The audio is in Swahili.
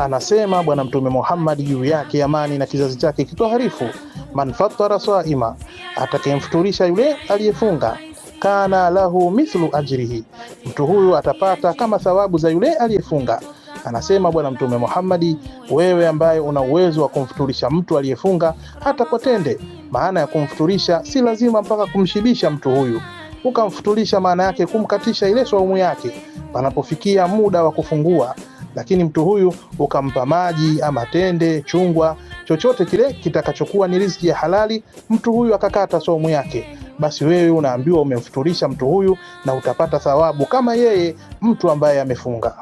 Anasema Bwana Mtume Muhammad, juu yake amani na kizazi chake kitoharifu, man fattara saima, atakayemfuturisha yule aliyefunga, kana lahu mithlu ajrihi, mtu huyu atapata kama thawabu za yule aliyefunga. Anasema Bwana Mtume Muhammadi, wewe ambaye una uwezo wa kumfuturisha mtu aliyefunga hata kwa tende. Maana ya kumfuturisha si lazima mpaka kumshibisha mtu huyu. Ukamfuturisha maana yake kumkatisha ile swaumu yake panapofikia muda wa kufungua, lakini mtu huyu ukampa maji ama tende, chungwa, chochote kile kitakachokuwa ni riziki ya halali, mtu huyu akakata saumu yake, basi wewe unaambiwa umemfuturisha mtu huyu na utapata thawabu kama yeye mtu ambaye amefunga.